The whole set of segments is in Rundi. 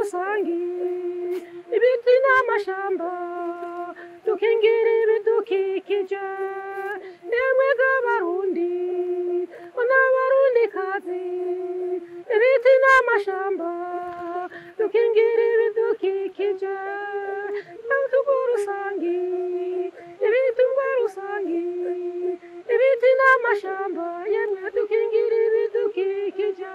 Rusangi, ibiti n'amashamba, dukingira ibidukikije. Yemwe g'Abarundi n'Abarundikazi, ibiti n'amashamba, dukingira ibidukikije. Imitungo rusangi, imitungo rusangi, ibiti n'amashamba, yemwe dukingira ibidukikije.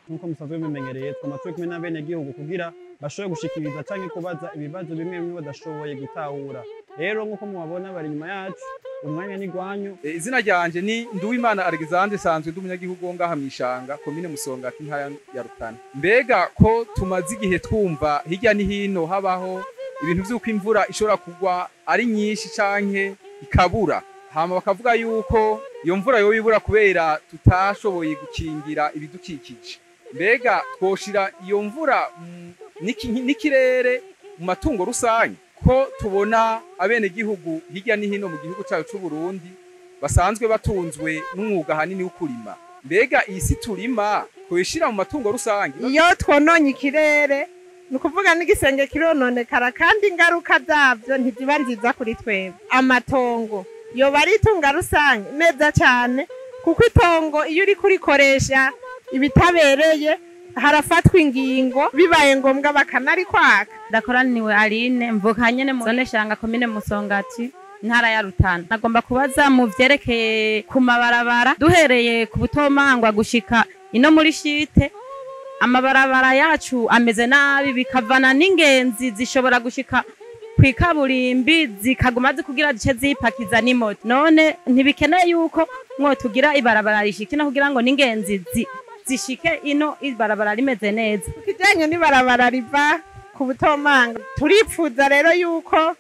Nk'uko musanzwe bimenyereye, twama turi kumwe n'abenegihugu kugira bashobore gushikiriza canke kubaza ibibazo bimwe bimwe badashoboye gutahura. Rero nk'uko mubabona bari inyuma yacu, umwanya ni gwanyu. Izina ryanje ni Nduwimana Alexandre, sanzwe ndi umunyagihugu wo ngaha mw'Ishanga, komine Musongati, intara ya Rutana. Mbega ko tumaze igihe twumva hirya ni hino habaho ibintu vy'uko imvura ishobora kugwa ari nyinshi canke ikabura, hama bakavuga yuko iyo mvura yoba ibura kubera tutashoboye gukingira ibidukikije, mbega twoshira iyo mvura n'ikirere mu matungo rusange, ko tubona abenegihugu hirya ni hino mu gihugu cyacu c'u Burundi basanzwe batunzwe n'umwuga hanini wo kurima, mbega iyi si turima twishira mu matungo rusange? Iyo twononye ikirere, ni ukuvuga n'igisenge kirononekara, kandi ingaruka zabyo ntiziba nziza kuri twebwe. Amatongo yoba ari itunga rusange neza cyane, kuko itongo iyo uri kurikoresha ibitabereye harafatwa ingingo, bibaye ngombwa bakanarikwaka. Ndakoraniwe Aline, mvuka nyene mu zone Shanga, komine Musongati, intara ya Rutana. Nagomba kubaza mu vyerekeye ku mabarabara, duhereye ku Butomangwa gushika ino muri shite, amabarabara yacu ameze nabi, bikavana n'ingenzi zishobora gushika kw'ikaburimbi zikaguma zikugira zice zipakiza n'imoto. None ntibikeneye yuko mwotugira ibarabara rishika ino kugira ngo n'ingenzi zishike ino ibarabara rimeze neza? Ku kijyanye n'ibarabara riva ku Butomanga, turipfuza rero yuko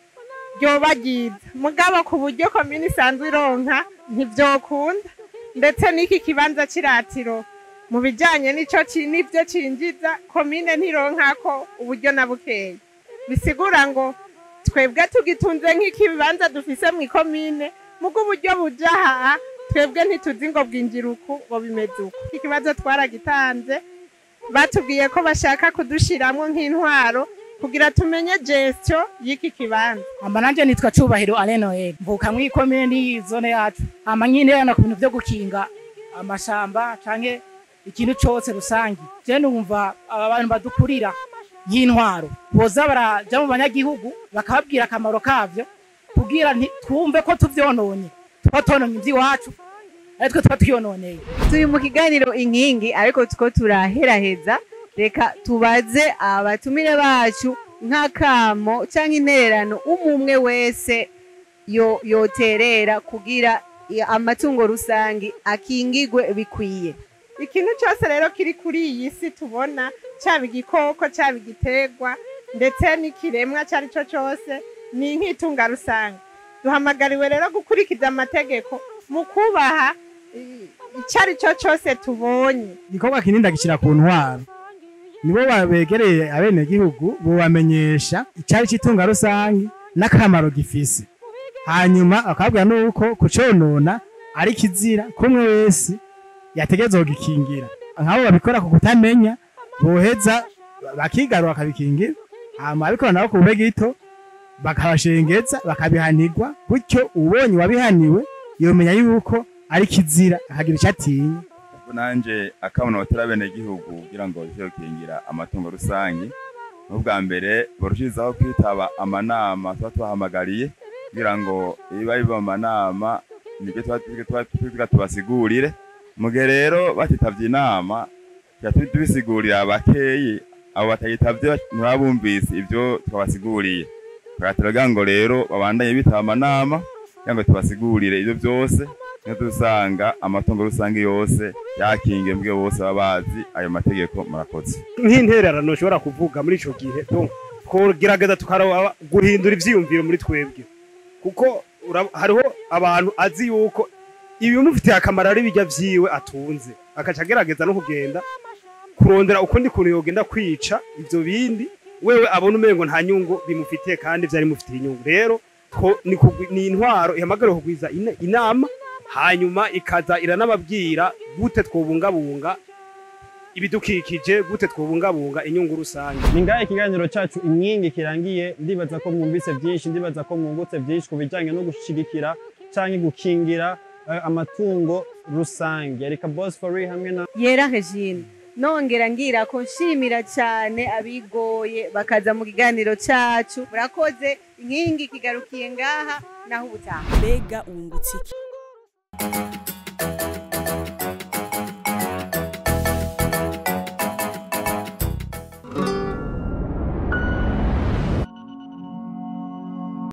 ryoba ryiza, mugabo ku buryo komini isanzwe ironka ntivyokunda, ndetse n'iki kibanza c'iratiro mu bijyanye n'ico n'ibyo cinjiza komine ntironkako uburyo na bukeya. Bisigura ngo twebwe tugitunze nk'ikibanza dufise mu ikomine, mugo uburyo buja aha twebwe ntituzi ngo bwinjira uku ngo bimeze uku. Ikibazo twaragitanze, batubwiye ko bashaka kudushiramwo nk'intwaro kugira tumenye gestion y'iki kibanza. Amba nanje nitwa Cubahiro Alain Noel, mvuka mu ikomine n'iyi zone yacu. Ama nyine ku bintu vyo gukinga amashamba canke ikintu cose rusangi, je numva aba bantu badukurira nk'intwaro boza baraja mu banyagihugu bakababwira akamaro kavyo, kugira twumve ko tuvyononye tuba tononye ivy'iwacu, ari twe tuba twiyononeye. Turi mu kiganiro Inkingi, ariko tuko turaheraheza. Reka tubaze abatumire bacu nk'akamo canke intererano umwe wese yo yoterera kugira amatungo rusangi akingigwe bikwiye. Ikintu cyose rero kiri kuri iyi si tubona, cyaba igikoko, cyaba igiterwa, ndetse n'ikiremwa icyo ari cyo cyose, ni nk'itunga rusange. Duhamagariwe rero gukurikiza amategeko mu kubaha icyo ari cyo cyose tubonye. Igikorwa kinini ndagishyira ku ntwaro, nibo babegereye abenegihugu, bobamenyesha icari c'itunga rusange n'akamaro gifise, hanyuma bakababwira nuko kuconona ari kizira, kumwe wese yategerezwa kugikingira. Nk'abo babikora ku kutamenya boheza bakigarura bakabikingira, hama ababikora nabo ku bube gito bakabashengeza bakabihanirwa, gutyo ubonye wabihaniwe yomenya yuko ari kizira akagira ico atinya. Nanje akabono batari abenegihugu kugira ngo barusheho gukingira amatungo rusange, n'ubwa mbere barushirizaho kwitaba amanama tuba tubahamagariye, kugira ngo iyo bari mu manama nibyo tuba tuba tubasigurire. Mu gihe rero batitavye inama tuba tubisigurira bakeyi, abo batayitavye ntibabumvise ivyo twabasiguriye. Tugatera ngo rero babandanye bitaba amanama kugira ngo tubasigurire ivyo byose, niyo dusanga amatungo rusange yose yakingiye, mbwe bose baba bazi ayo mategeko. Murakoze. Nk'intererano ushobora kuvuga muri ico gihe, donc twogerageza tukaraba guhindura ivyiyumviro muri twebwe, kuko hariho abantu azi yuko ibimufitiye akamaro ari bijya vyiwe atunze, akaca agerageza no kugenda kurondera ukundi kuntu yogenda kwica ivyo bindi wewe abona umengo nta nyungu bimufitiye kandi vyari bimufitiye inyungu. Rero ni intwaro ihamagariwe kugwiza inama, hanyuma ikaza iranababwira gute twobungabunga ibidukikije, gute twobungabunga inyungu rusange. Ni ngahe ikiganiro cyacu Inkingi kirangiye. Ndibaza ko mwumvise byinshi, ndibaza ko mwungutse byinshi ku bijyanye no gushigikira cyangwa gukingira amatungo rusange. Reka Boss for real hamwe na Yera Regine, nongera ngira ko nshimira cyane abigoye bakaza mu kiganiro cyacu. Murakoze. Inkingi kigarukiye ngaha, naho ubutaha. Mbega wungutse iki?